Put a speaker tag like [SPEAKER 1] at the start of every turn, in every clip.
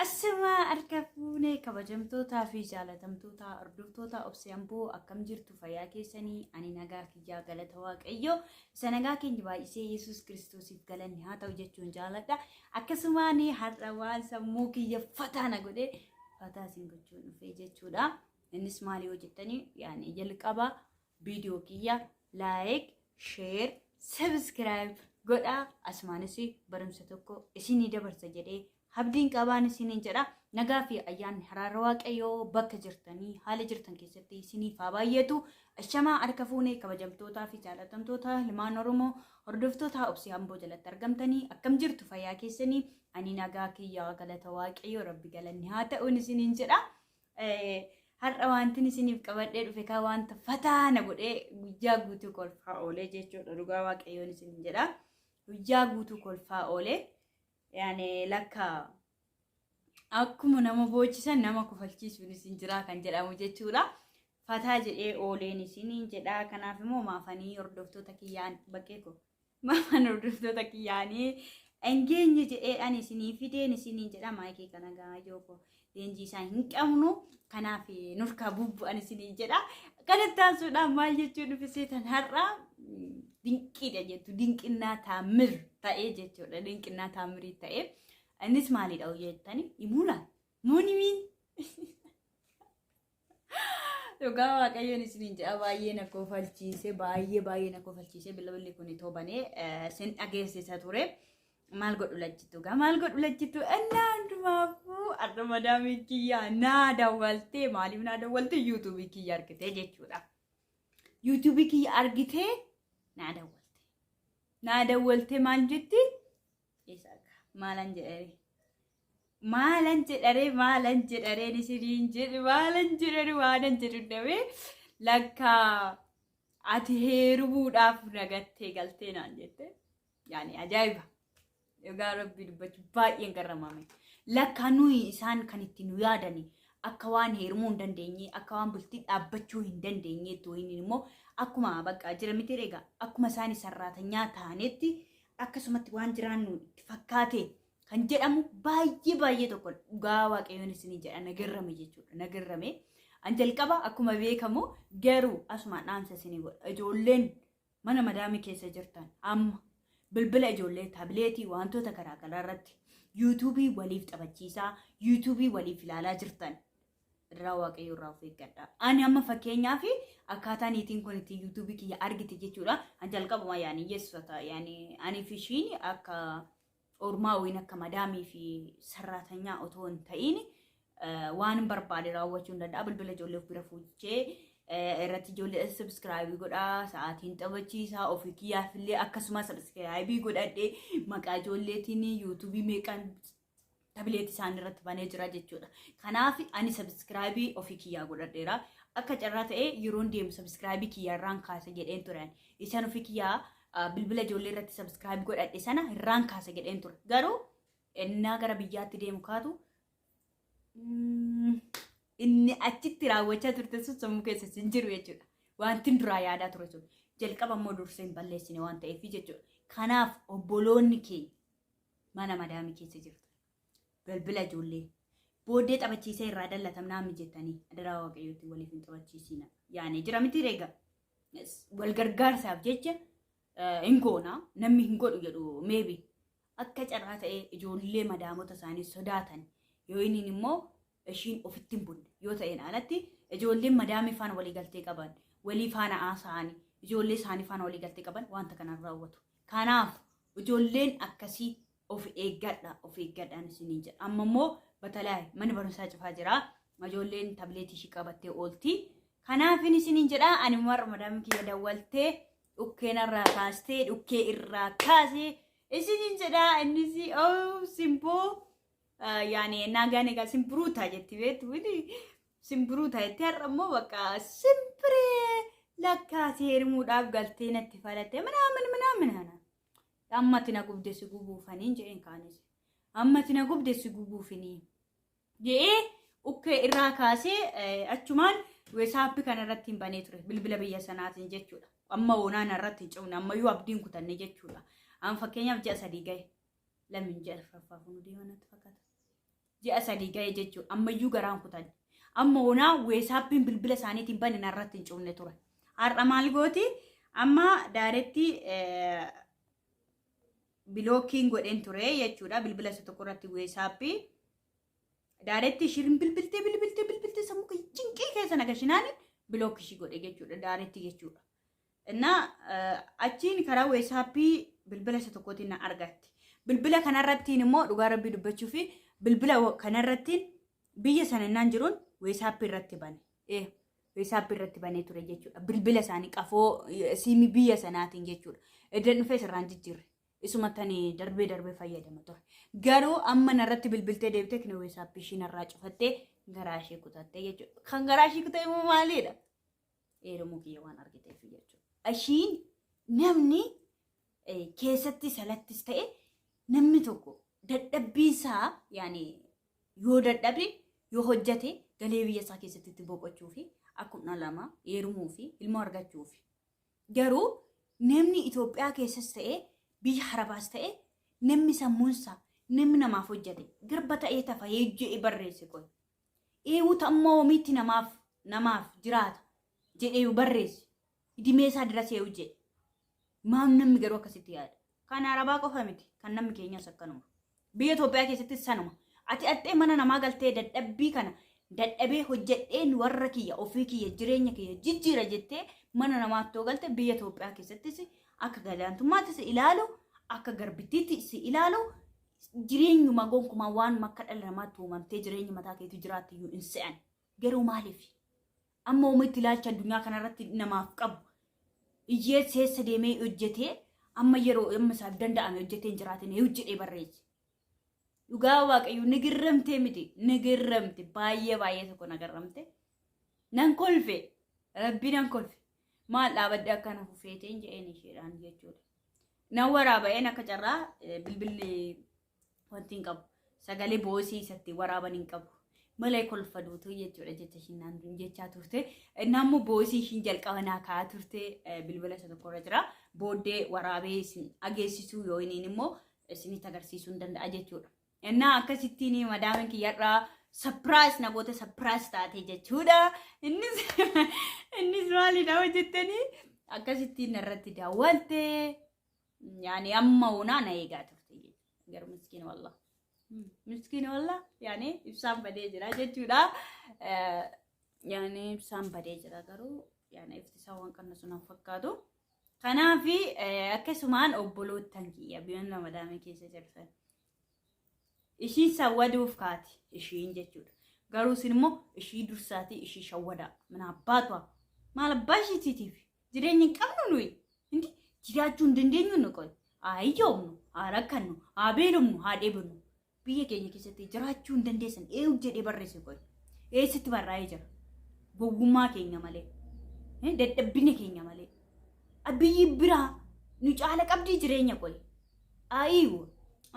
[SPEAKER 1] Ashamaa harka fuunee kabajamtootaa fi jaalatamtoota hordoftoota Obsee Amboo, akkam jirtu? Fayyaa keessanii? Ani nagaa kiyyaa, galata Waaqayyoo isa nagaa keenya baay'isee Yesuus Kiristoosiif galanni haa ta'u jechuun jaaladha. Akkasumaan har'a waan sammuu kiyya fataa na godhee fataa isin gochuun dhufee jechuudha. Innis maali yoo jettanii, yaani jalqaba viidiyoo kiyya like, share, subscribe godhaa. Asumaanis barumsa tokko isinii dabarsa jedhee abdiin qabaan isiniin jedha. Nagaa fi ayyaanni haraara Waaqayyoo bakka jirtanii haala jirtan keessatti isiniif haa baay'atu. Ashamaa harka fuunee kabajamtootaa fi jaalatamtoota ilmaan Oromoo hordoftoota Obsee Amboo jalatti argamtanii, akkam jirtu? Fayyaa keessanii? Ani nagaa kiyyaa, galata Waaqayyoo, Rabbi galanni haa ta'uun isiniin jedha. Har'a wantin isiniif qabadhee dhufe kaa wanta fataa na godhee guyyaa guutuu kolfaa oolee jechuudha. Dhugaa Waaqayyoon isiniin jedha. Guyyaa guutuu kolfaa oolee. Yaani lakka akkuma nama boochisan nama kofalchiisuun isin jira kan jedhamu jechuudha. Fataa jedhee ooleen isiniin jedha. Kanaaf immoo maafanii hordoftoota kiyyaan bakkee koo maafan hordoftoota kiyyaanii engeenye jedhee ani isinii fideen isiniin jedha. Maayikii kana gaayyoo koo leenjii isaa hin qabnu. Kanaaf nurkaa bubbu'an isiniin jedha. Kanatti aansuudhaan maal jechuun dhufe seetan? Har'a dinqiidha jettu, dinqinnaa taamir ta'ee jechuudha. Dinqinnaa taamirii ta'ee. Innis maalidha jettani himuula. Muunimiin. Dhugaa Waaqayyoon isiniin jedha, baay'ee na kofalchiise, baay'ee baay'ee na kofalchiise. Bilbilli kun tobanee sin dhageessisa ture. Maal godhu lachittu gaa, maal godhu lachittu? Innaa hundumaafuu har'a madaamii kiyyaa naa dawwaltee. Maaliif naa dawwaltee? Yuutuubii kiyya argitee jechuudha. Yuutuubii kiyya argitee naa dawwalte. Naa dawwaltee maal jetti? Isaaka maalan jedharee? Maalan jedharee? Maalan jedhareen isiniin jedhe? Maalan jedhare? Waanan jedhu dhabee, lakka ati heerumuudhaaf nagattee galtee naan jette. Yaani ajaa'iba. Dhugaa Rabbii dubbachuu baay'een garramame. Lakka nuyi isaan kan itti nu yaadani akka waan heerumuu hin dandeenye, akka waan bultii dhaabbachuu hin dandeenye inni immoo akkuma bakka jira miti egaa, akkuma isaan sarraatanyaa taanetti akkasumatti waan jiraannu itti fakkaate kan jedhamu baay'ee baay'ee tokko. Dhugaa Waaqayyoon isinii jedha, nagarrame jechuudha, nagarrame. An jalqaba akkuma beekamu garuu asumaan dhaamsa isinii godha. Ijoolleen mana madaamii keessa jirtan amma bilbila ijoollee, taabileetii, wantoota garaagaraa irratti yuutuubii waliif taphachiisaa, yuutuubii waliif ilaalaa jirtan irraa Waaqayyo irraa of eeggadha. Ani amma fakkeenyaaf akkaataa niitiin kun itti yuutuubii kiyya argite jechuudha. An jalqabuma yaani yeessota yaani ani fi ishiin akka ormaa wayiin akka madaamii fi sarraatanyaa otoo hin ta'in waan barbaade raawwachuu hin danda'a. Bilbila ijoollee of bira fuuchee irratti ijoollee subscribe godhaa, sa'aatiin taphachiisaa, ofii kiyyaaf illee akkasuma subscribe godhadhee maqaa ijoolleetiin yuutuubii meeqaan tabileetii isaanii irratti banee jira jechuudha. Kanaaf ani subscribe ofii kiyyaa godhadheera. Akka carraa ta'ee yeroon deemu subscribe kiyyaa irraan kaasa jedheen ture. Isaan ofii kiyyaa bilbila ijoollee irratti subscribe godhadhe sana irraan kaasa jedheen ture. Garuu ennaa gara biyyaatti deemu kaatu inni achitti raawwachaa turte sun sammuu keessa hin jiru jechuudha. Wanti duraa yaadaa ture sun jalqaba immoo dursee hin balleessine waan ta'eef jechuudha. Kanaaf obboloonni keenya mana madaamii keessa jirtu, bilbila ijoollee booddee taphachiisee irraa dallatamnaa mijettanii adaraa Waaqayyootti waliif hin taphachiisina. Yaani jira miti reega wal gargaarsaaf jecha hin goona, namni hin godhu jedhu maybe akka carraa ta'ee ijoollee madaamota isaanii sodaatan yoo inni immoo ishiin ofitti hin bunne yoo ta'een alatti, ijoolleen madaamii faana walii galtee qaban, walii faana haasa'anii, ijoollee isaanii faana walii galtee qaban wanta kanaan raawwatu. Kanaaf ijoolleen akkasii of eeggadha, of eeggadhaan isiniin jedha. Amma immoo batalaa mana barumsaa cufaa jira. Ijoolleen tableetii ishii qabattee oolti. Kanaaf isiniin jedha, ani warra madaamii kiyya dawwaltee dhukkee narraa kaastee dhukkee irraa kaasee isiniin jedha. Innis oh simboo yaani nagaan egaa simbiruuta jetti, beektu miti, simbiruuta jetti. Har'a immoo bakka simbiree lakkaasee heerumuudhaaf galtee natti falattee minaamin minaamin ana. Ammati na gubde si gubuufaniin jedheen, kaanis ammati na gubde si gubuufinii jedhee ukkee irraa kaasee achumaan weesaappii kana irratti hin banee ture bilbila biyya sanaatiin jechuudha. Amma oonaan irratti hin cimne, ammayyuu abdiin kutanne jechuudha. Amma fakkeenyaaf ji'a 3 gahe, lamin ji'a arfaffaaf nu deema natti fakkaata. Ji'a 3 ga'e jechuudha. Ammayyuu garaan kutan. Amma onaa weesaappiin bilbila isaaniitiin bane narratti hin cufne ture. Har'a maal gooti? Amma daaretti bilookiin godheen ture jechuudha. Bilbila isa tokko irratti weesaappii. Daaretti ishiin bilbiltee bilbiltee bilbiltee sammuu kiyya cinqii keessa nagashinaan bilook ishii godhe jechuudha. Daaretti jechuudha. Innaa achiin karaa weesaappii bilbila isa tokkootiin na argatti. Bilbila kanarrattiin immoo dhugaa rabbii dubbachuu fi bilbila kanarrattiin biyya sana innaan jiruun weesaappii irratti bane. Weesaappii irratti banee ture jechuudha. Bilbila isaanii qafoo siimii biyya sanaatiin jechuudha. Eddan dhufee sirraan jijjiirre. Isuma tani darbee darbee fayyadama ture. Garuu amma narratti bilbiltee deebitee kina weesaappii ishii narraa cufattee garaa ishee kutattee jechuudha. Kan garaa ishii kutee immoo maalidha? Heerumuu kiyya waan argiteef jechuudha. Ishiin namni keessatti salattis ta'e namni tokko dadhabbiinsaa yaani yoo dadhabe yoo hojjate galee biyya isaa keessatti itti boqochuu fi akkuma lama heerumuu fi ilmoo argachuu fi. Garuu namni Itoophiyaa keessas ta'e biyya Harabaas ta'e namni sammuunsaa namni namaaf hojjate garba ta'ee tafa jedhee barreesse qoy. Eewuta ammoo oomiitti namaaf namaaf jiraata jedhee barreesse. Idimee isaa diras eewu jedhe. Maam namni garuu akkasitti yaada. Kan Arabaa qofa miti. Kan namni keenyas akkanuma. Biyya Itoophiyaa keessattis sanuma. Ati axxee mana namaa galtee dadhabbii kana dadhabee hojjedheen warra kiyya ofii kiyya jireenya kiyya jijjiira jettee mana namaatti yoo galte biyya Itoophiyaa keessattis akka gadaantummaatti si ilaalu akka garbittiitti si ilaalu jireenyuma gonkumaa waan akka dhala namaatti uumamtee jireenya mataa keetii jiraattu iyyuu hin se'an. Garuu maaliif? Amma uumitti ilaalcha addunyaa kanarratti namaaf qabu. Iyyee seessa deemee hojjetee amma yeroo amma isaaf danda'ame hojjetee hin jiraatin hojjedhee barreesse. Dhugaa Waaqayyo ni girramtee miti ni girramte baay'ee baay'ee tokko na garramte. Nan kolfe rabbi nan kolfe maal dhaabadde akkana fufeeteen jedheen isheedhaan jechuudha. Nan waraaba'een akka carraa bilbilli wanti hin qabu. Sagalee boosii isatti waraaban hin qabu. Malee kolfa duutuu jechuudha jecha ishiin naan jechaa turte. Nammoo boosii ishiin jalqaba naa kaa'aa turte bilbila isa tokkorra jira. Booddee waraabee isin dhageessisuu yoo inni immoo isinitti agarsiisuu hin danda'a jechuudha. Innaa akkasittiin madaamin kiyyarraa sapiraayis na goote sapiraayis taate jechuudha. Innis innis maalidha hojjettanii akkasittiin narratti daawwatte yaani amma onaa na eegaa turte jechuudha. Garuu miskiin wallah. Miskiin wallah yaani ibsaan badee jira jechuudha. Yaani ibsaan badee jira garuu yaani ifti isaa waan qannasu nan fakkaatu. Kanaaf akkasumaan obboloottan kiyya biyyoon madaamii keessa jirtan. Ishiin sawwaduuf kaati ishiin jechuudha. Garuu isin immoo ishii dursaatii ishii shawwadaa. Mana abbaatu maal abbaa ishiitiitiif jireenya hin qabnu nuyi. Hindi jiraachuu hin dandeenyu nu qoy. Haa hiyyoomnu, haa rakkannu, haa beelofnu, haa dheebonnu. Biyya keenya keessatti jiraachuu hin dandeessan eewu jedhee barreesse qoy. Eessatti barraa'ee jira? Gowwummaa keenya malee. Dadhabbina keenya malee. Biyyi biraa nu caala qabdii jireenya qoy. Ayiiwo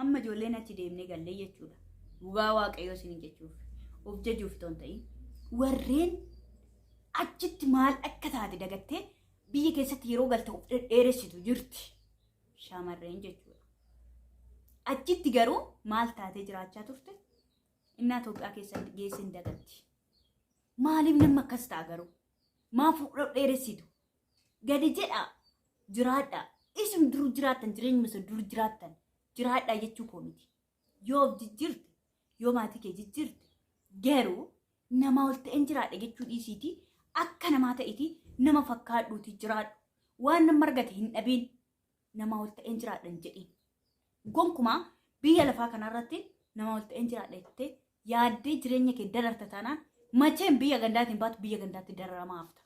[SPEAKER 1] amma ijoolleen achi deemnee gallee jechuudha. Dhugaa Waaqayyoo isin jechuuf of jajuuf otoo hin ta'in warreen achitti maal akka taate dagattee biyya keessatti yeroo galte of dhedheeressitu jirti. Shamarreen jechuudha. Achitti garuu maal taatee jiraachaa turte? Innaa Itoophiyaa keessatti geesse hin dagatti. Maaliif namni akkas ta'a garuu? Maaf of dhedheeressitu? Gadi jedhaa jiraadhaa. Isin dur jiraattan jireenyuma isa dur jiraattan jiraadhaa jechuu koo miti. Yoo of jijjiirte yoo maatii kee jijjiirte garuu namaa ol ta'een jiraadha jechuu dhiisiitii akka namaa ta'itii nama fakkaadhuutii jiraadhu. Waan nama argate hin dhabiin namaa ol ta'een jiraadha hin jedhiin. Gonkumaa biyya lafaa kanarratti nama ol ta'een jiraadha jettee yaaddee jireenya kee dararta taanaan macheen biyya gandaatiin baatu biyya gandaatti dararamaa hafta.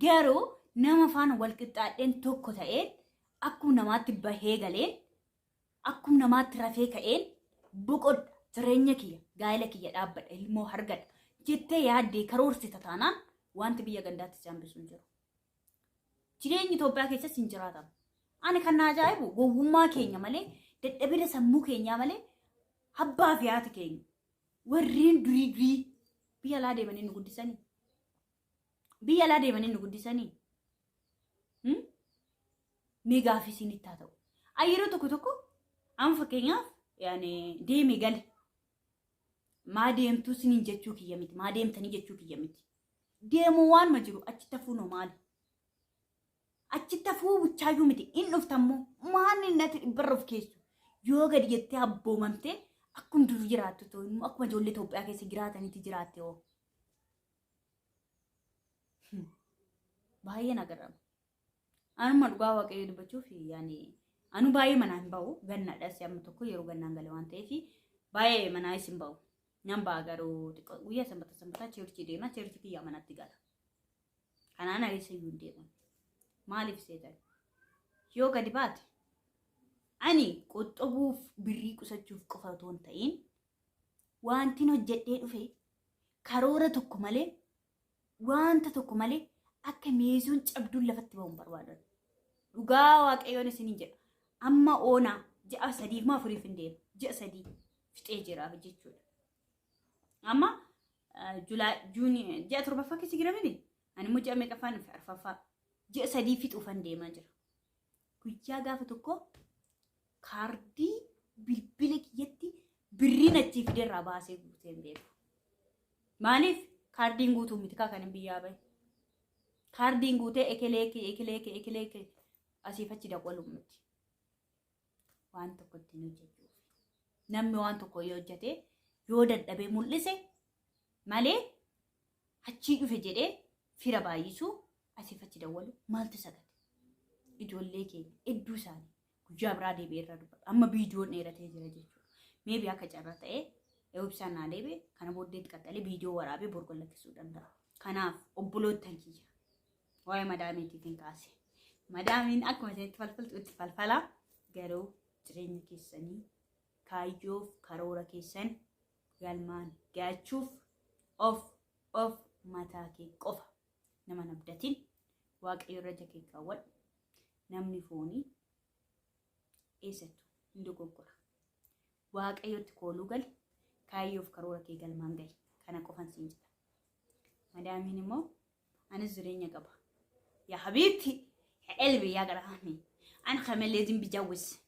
[SPEAKER 1] Garuu nama faana wal qixxaadheen tokko ta'een akkuma namaatti bahee galeen akkuma namaatti rafee ka'een boqodha jireenya kiyya gaa'ela kiyya dhaabbadha ilmoo argadha jettee yaaddee karoorsita taanaan wanti biyya gandaatti si hambisu hin jiru. Jireenyi Itoophiyaa keessas hin jiraatamu. Ani kan na ajaa'ibu gowwummaa keenya malee dadhabina sammuu keenyaa malee abbaa fi haati keenya warreen durii durii biyya alaa deemanii nu guddisanii. Biyya alaa deemanii nu guddisanii. Mee gaaffii isinitti haa ta'u. Yeroo tokko tokko amma fakkeenyaaf yaani deemee gale. Maa deemtuu siniin jechuu kiyya miti. Maa deemtanii jechuu kiyya miti. Deemuu waanuma jiru achitti hafuunoo maali? Achitti hafuu buchaayyuu miti. In dhuftammoo maan inni ati dhibbarra of keessu? Yoo gadi jettee abboomamtee akkuma dur jiraattu ta'u immoo akkuma ijoollee Itoophiyaa keessa jiraatanitti jiraatte hoo. Baay'ee na garama. Anuma dhugaa waaqayyoo dubbachuuf yaani anu baay'ee manaa hin ba'u gannaadhas amma tokko yeroo gannaan gale waan ta'eef baay'ee manaas hin ba'u. Nan ba'a garuu xiqqoo guyyaa sanbata sanbataa cheerchii deema cheerchii kiyyaa manatti gala. Kanaan eessa iyyuu hin deeman. Maaliif seetan? Yoo gadi baate ani qoxxobuuf birrii qusachuuf qofa otoo hin ta'in wantin hojjedhee dhufe karoora tokko malee wanta tokko malee akka meezoon cabduun lafatti ba'u hin barbaadan. Dhugaa waaqayyoon isiniin jedha. Amma oonaa ji'a sadiif moo afuriif hin deemu. Ji'a 3 fixee jira jechuudha. Amma Julaa Juunii ji'a torbaffaa keessa jira miti. Ani immoo ji'a meeqaffaan dhufe arfaffaa. Ji'a 3 fixuufan deemaa jira. Guyyaa gaafa tokko kaardii bilbila kiyyatti birriin achii fiderraa baasee guutee hin beeku. Maaliif kaardiin guutuu miti kaa kan hin biyyaa bahe. Kaardiin guutee ekelee kee ekelee kee ekelee kee asiif achi dawwaluun miti. Waan tokko ittiin hojjechuuf. Namni waan tokko yoo hojjete yoo dadhabee mul'ise malee achii dhufe jedhee fira baay'isuu asiif achi dawwalu maaltu isa gate? Ijoollee keenya hedduu isaanii guyyaa biraa deebi'ee irraa dubbadha. Amma viidiyoon dheeratee jira jechuudha. Meebi akka carraa ta'ee ibsaan naa deebi'e kana booddeetti qaxxalee viidiyoo waraabee borgon lakkisuu danda'a. Kanaaf obboloottan kiyya waa'ee madaamiitiitiin kaase. Madaamiin akkuma isinitti falfaltu itti falfalaa garuu jireenya keessanii kaayyoof karoora keessan galmaan gaachuuf of of mataa kee qofa nama hin abdatin waaqayyo irra ija kee kaawwadhu namni foonii eessattu hin dogoggora. Waaqayyotti kooluu gali kaayyoof karoora kee galmaan gahi kana qofan siin jedha. Madaamiin immoo anis jireenya qaba. Yaa habiibti yaa elbi yaa garaami أنا كمان لازم بجوز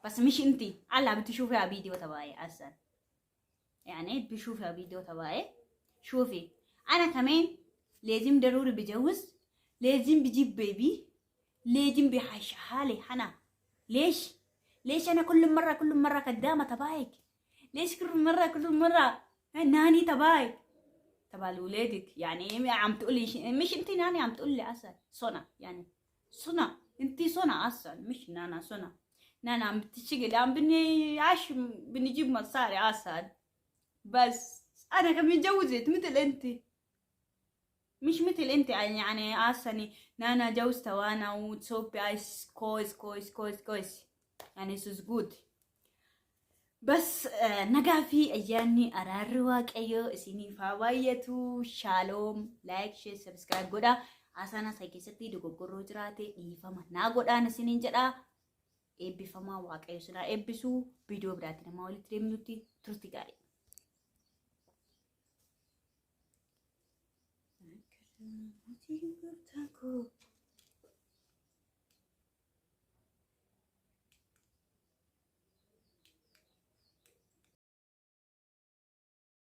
[SPEAKER 1] بس مش انتي هلا بتشوفي فيديو تبعي اصلا يعني بشوفي فيديو تبعي شوفي انا كمان لازم ضروري بجوز لازم بجيب بيبي لازم بحش حالي انا ليش ليش انا كل مره كل مره خدامه تبعك ليش كل مره كل مره ناني تبعك تبع لولادك يعني عم تقولي مش انت ناني عم تقولي اصلا صنع يعني صنع انت صنع اصلا مش نانا صنع نانا عم بتشتغل عم بنعيش بنجيب مصاري اصلا بس انا كمان جوزت مثل انت مش مثل انت يعني اصلا نانا جوزت وانا وتصوبي ايس كويس كويس كويس كويس يعني سوز جود بس nagaa fi ayyaanni araarri waaqayyoo isiniif haa baay'atu. Shaaloom like share subscribe godha. Haasaan isaa keessatti dogoggorroo jiraate dhiifama naa godhaan isiniin jedha. Eebbifamaa waaqayyo isin haa eebbisu. Viidiyoo biraatti nama walitti deemnutti turti gaarii. Akka